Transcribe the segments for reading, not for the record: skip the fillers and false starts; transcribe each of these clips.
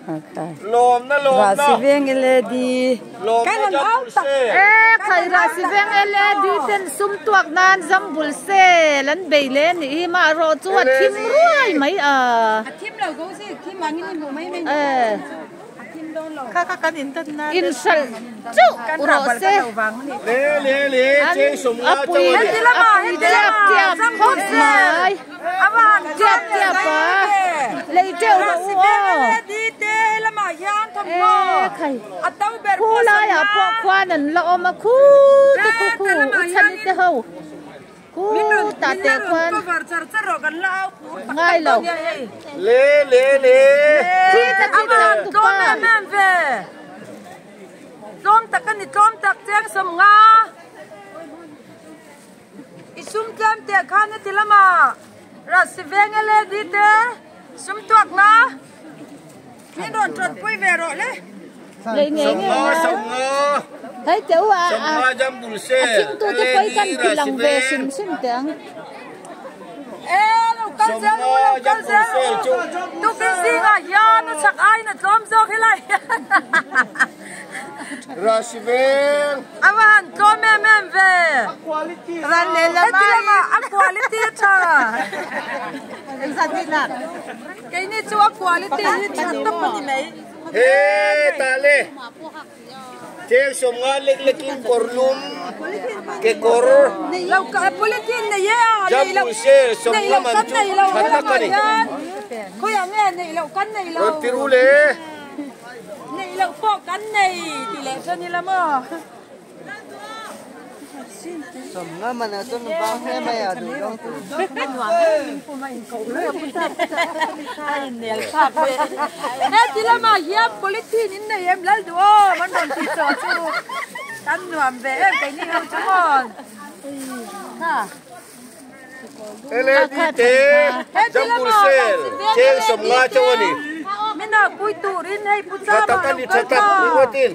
Rahsi veng LED E khai Rahsi veng LED ten sum tuak nan zam bul sel an bei le a nih hi mah erawh chu a thim ruai mai a. In hralh chauh rawh se. An a pui a pui tiap tiap khawp mai. Tiap tiap a lei teuh rawh u aw. E khai khu laiah pawh khuan an la awm a khu te khu khu u chhani te ho. Khu tah teh khuan ngai lo. Thi ta thi chang tu pa. Tlawm tak a ni tlawm tak cheng sawm nga i sum tlem teh khan heti lama Rasi veng LED te sum tuak nga min rawn tawt pui ve rawh le. Lei ngei ngei na. Hei teh u a a a thing tu te pawh hi kan ti lang ve hrim hrim teh ang. E lo kal zel u lo kal zel u tukin zingah hian a chak aiin a tlawm zawk helai a va han tlawm em em ve heti lamah a quality a tha keini chu a quality hi tha tawp a ni mai. He tah le thil sawm nga lek lekin kawr lum kekawr jambul sel sawm nga man chu tha tak a ni. Rawn ti ru le. Heti lamah hian polythene in nei em lal duh aw an rawn tih tawh chu kan nuam ve em keini ho chu maw. LED te jambul sel cheng 50 chauh a ni. Mina pui turin hei pu Tha tak a ni tha tak ringawtin.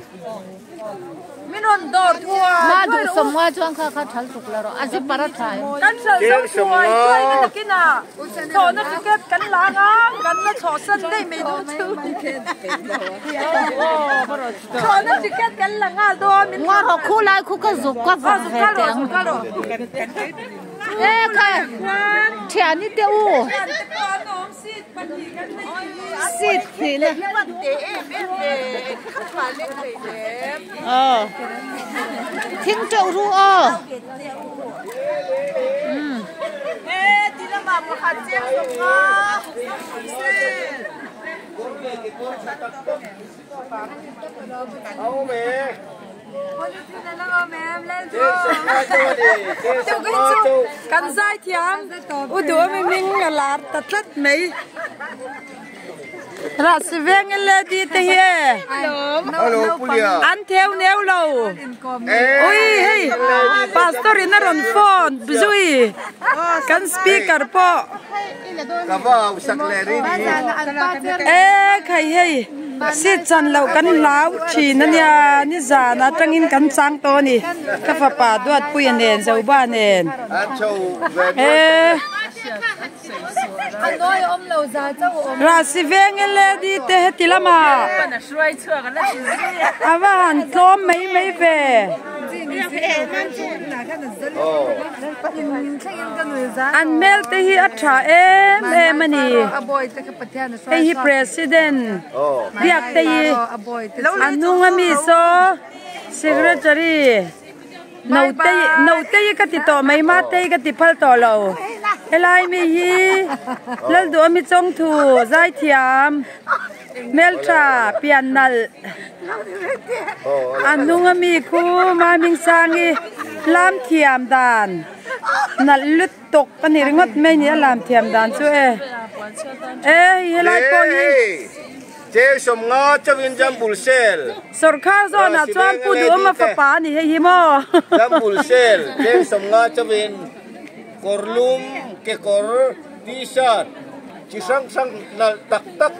Min rawn dawr thuai Ma duh 50 chuan kha kha thal tuk la rawh a zipper a tha em. Kan hralh zo thuai thuai na takinah chhawhna ticket kan la anga kan la chhawhsan daih mai dawn chu. Chhawhna ticket kan la nghal dawn min Nga rawh khu lai khu ka zuk ka vawk ve teh ang. E kha thiani te u. Seat hnih le. Aw. Thing teuh ru aw. Umm. Kan zaithiam u duh ami hming a lar ta tlat mai Rahsi veng lady te hi e an theu neu lo ui hei pastor in a rawn phone zui kan speaker pawh e khai hei. Seat chan loh kan hlau thin a nia, nizan atangin kan chang tawh a ni, ka fapa Duatpuia nen Zoba nen e Rahsi veng LED te heti lamah a va han tlawm mai mai ve. An hmel te hi a tha em em a ni. Hei hi President biak te hi a hnung ami saw Secretary Notei Notei ka ti tawh mai Matei ka ti phal tawh lo helai mi hi Lalduhawmi Chawngthu Zaithiam Hmeltha pian nalh a hnung ami khu Mamingsangi Lamthiam dan nalh lut. Tawk a ni ringawt mai ni a lam thiam dan chu e. E hei helai pawh hi. Cheng 50 chauhin Jambul sel. Sawrkhar zawnah chuan Pu Duhawma fapa a ni hei hi maw. Jambul sel cheng 50 chauhin kawrlum, kekawr, t-shirt chi hrang hrang nalh tak tak.